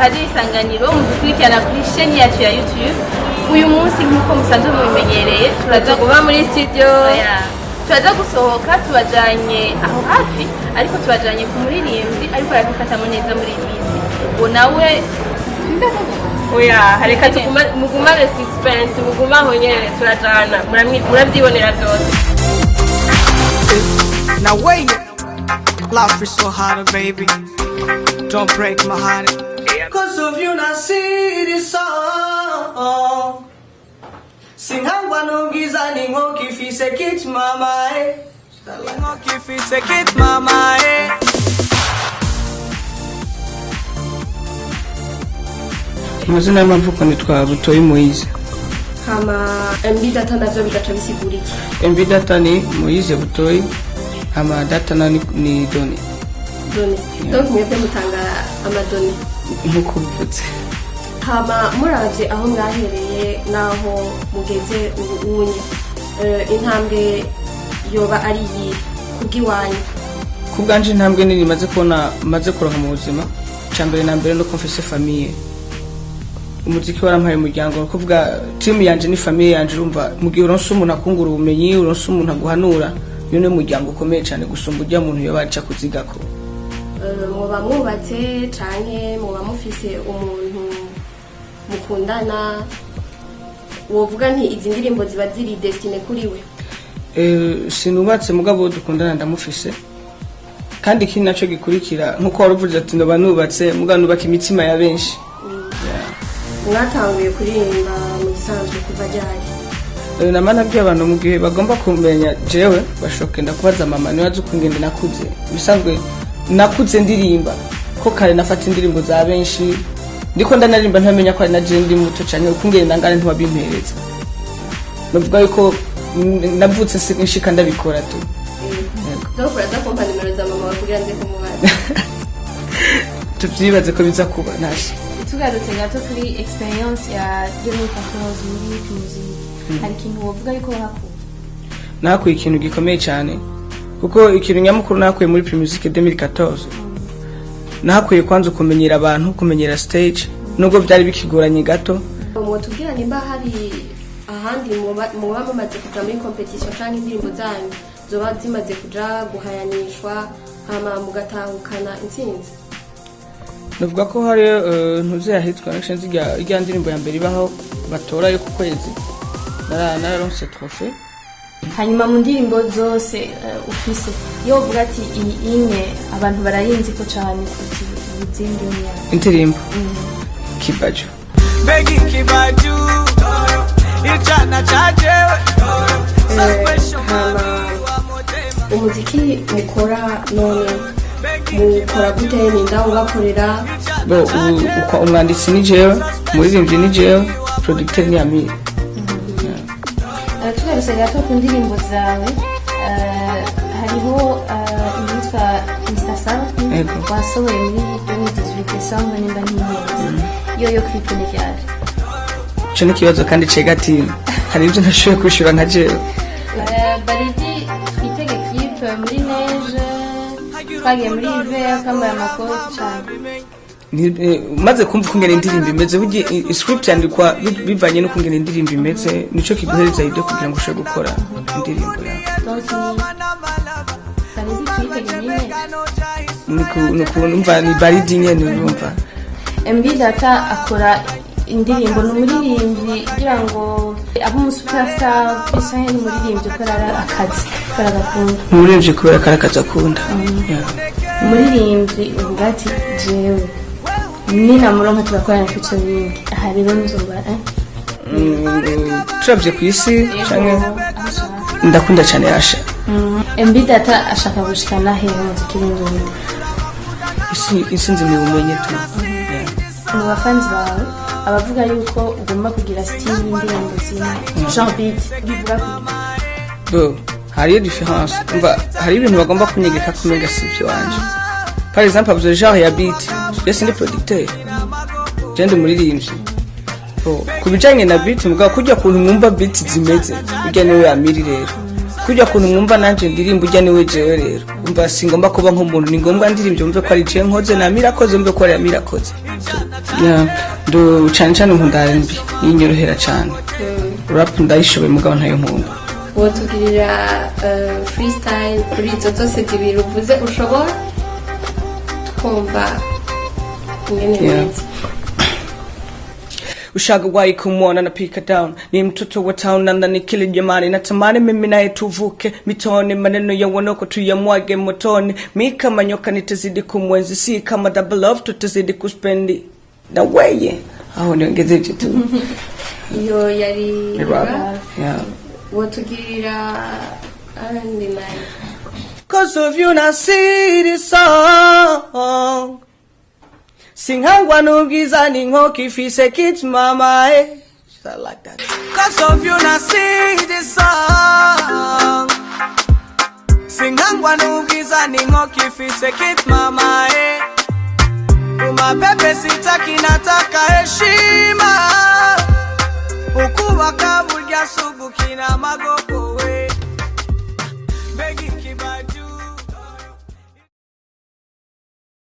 Radiyo Isanganiro, mudukurikirana kuri chaîne yacu ya YouTube. Uyu munsi, nk'uko musanzwe mubimenyereye, turaza kuba muri studio. Oya. Turaza gusohoka, tubajanye aho hafi, ariko tubajanye ku muririmbyi ariko arabifatamo neza muri iyi minsi. Uwo nawe Oya, reka mugumane suspense, mugume aho nyene, turajana, muravyibonera vyose. Now wait, life is so hard, baby. Don't break my heart. Cause of you na see this song. Sinkangwa n'ubwiza ni nk'uko ifise kit mama eh. Nk'uko ifise kit mama eh. Amazina y'amavuko nitwa Butoyi Moise. Hama MB Data navyo bigaca bisigura iki? MB Data ni Moise Butoyi, hama data na ni données. Données. Donc mwebwe mutanga ama données? Nk'uko bivutse. Hama muravye aho mwahereye n'aho mugeze ubu unye, intambwe yoba ari iyihe kubw'iwanyu? Ku bwanje, intambwe nini maze kubona, maze kuronka mu buzima, icya mbere na mbere nuko mfise famille. Umuziki warampaye umuryango, ni ukuvuga team yanje ni famille yanje. Urumva, mu gihe uronse umuntu akungura ubumenyi, uronse umuntu aguhanura, uyu ni umuryango ukomeye cyane gusumba ujya muntu yoba aca kuzigako. Mwoba mwubatse canke mwoba mufise umuntu mukundana wovuga nti izi ndirimbo ziba ziri destinées kuri we? Sinubatse, mugabo dukundana ndamufise. Kandi ikindi naco gikurikira, nkuko wari uvuze ati ndoba nubatse, mugabo nubaka imitima ya benshi. Mwatanguye kuririmba mu gisanzwe kuva ryari? Nama nabwiye abantu, mu gihe bagomba kumenya jewe bashobora kugenda kubaza mama, niwe azi ukungene nakuze. Bisanzwe nakuze ndirimba, ko kare nafata indirimbo za benshi ndiko ndanaririmba, ntamenya ko ari na je ndi muto canke ukungene nangana ntiwabimpereza. Novuga yuko navutse nshika ndabikora tu. Yego. Donc uraza kumpa nimero za mama wawe kugira nze kumubaza? Tuvyibaze ko biza kuba ntashe. Tugarutse gato kuri expérience ya 2014 muri Primusic, hari ikintu wovuga yuko wahakuye? Nahakuye ikintu gikomeye cyane, kuko ikintu nyamukuru nahakuye muri Primusic 2014, nahakuye kwanza kumenyera abantu, kumenyera stage, nubwo byari bikigoranye gato. Mwotubwira nimba hari ahandi muba mumaze kuja muri compétition canke indirimbo zanyu zoba zimaze kuja guhayanishwa, hama mugatahukana intsinzi? Navuga ko hari ntuze yahitwa Connection, irya ndirimbo ya mbere ibaho batora yo ku kwezi, nararonse trophée. Hanyuma mu ndirimbo zose ufise, iyo uvuga ati iyi imwe abantu barayinzi ko cane kuruta izindi niya? Indirimbo Kibajo. Begi kibaju icana cajewe so special. Hama umuziki mukora none mukora gute? Ninda ubakorera? Bo ubu uko umwanditsi ni jewe, umuririmbyi ni jewe, producteur ni Amir. Tugarutse gato ku ndirimbo zawe, hariho iyitwa Mr Saba. Yego. Wasohoye muri 2018 décembre, nimba ntihenze. Yo clip ni ryari? Ico ni ikibazo kandi cegati, hari ibyo ntashoboye kwishura nka jewe. Baridi, twitege clip muri neige, twagiye muri hiver twambaye amakoti cane? Maze kumva ukungene indirimbo imeze, burya script yandikwa bivanye n'ukungene indirimbo imeze, nico kiguhereza idée kugira ngo ushobore gukora indirimbo yawe. Donc ni Baridi twitege muri neige? Ni umva ni Baridi nyene, urumva. MB Data akora indirimbo, ni umuririmbyi kugira ngo abe umu superstar, bisa n'umuririmbyi ukora akazi kubera agakunda? Umuririmbyi kubera ko ari akazi akunda. Yeah. Umuririmbyi uvuga ati jewe ninamuronka tugakorana featuring, aha rero nzoba eh? Turavye ku isi canke ndakunda cane Asha. MB Data ashaka gushikana hehe umuziki w'Indundi? Isi nzima iwumenye tu. Yeah. Mu bafanzi bawe abavuga yuko ugomba kugira style y'indirimbo zimwe, genre beat, bivuga ko Bo hariyo différence, umva, hari ibintu bagomba kunyegeka kumenga si ivyo wanje. Par exemple avuze genre ya beat, je sindi producteur, je ndi umuririmbyi. Bo ku bijanye na beat, mugabo kurya kuntu mwumva beat zimeze, urya niwe Amiri. Rero kurya kuntu mwumva nanje ndirimba, urya niwe jewe. Rero umva, singomba kuba nk'umuntu, ni ngombwa ndirimvye mumve ko ari jewe nkoze, na Amiri akoze mumve ko ari Amiri akoze. Yeah, ndo cyane cyane nkunda R&B, yinyorohera cyane. Rap ndayishoboye, mugabo ntayo nkunda. Wotugirira freestyle kuri izo zose zibiri uvuze ushobora, twumva ingene bimeze. Ushagawahi kumwona napika down, ni mtoto wa town, na nikili jamani, natamani mimi naye tuvuke mitoni, maneno ya wanoko tuyamwage motoni, mi kama nyoka nitazidi kumwenzi, si kama double love tutazidi kuspendi na weye aho niongezeje tu. Iyo yari Ni rap. Rap. Yeah. Wotugirira R&B nayo. 'Cause of you na see this song. Sinkangwa n'ubwiza ni nkoko ifise kit mama, eh. I like that. 'Cause of you na sing this song. Sinkangwa n'ubwiza ni nkoko ifise kit mama, eh. Umapepe sitaki, nataka heshima. Ukubaka burya si ugukina amago.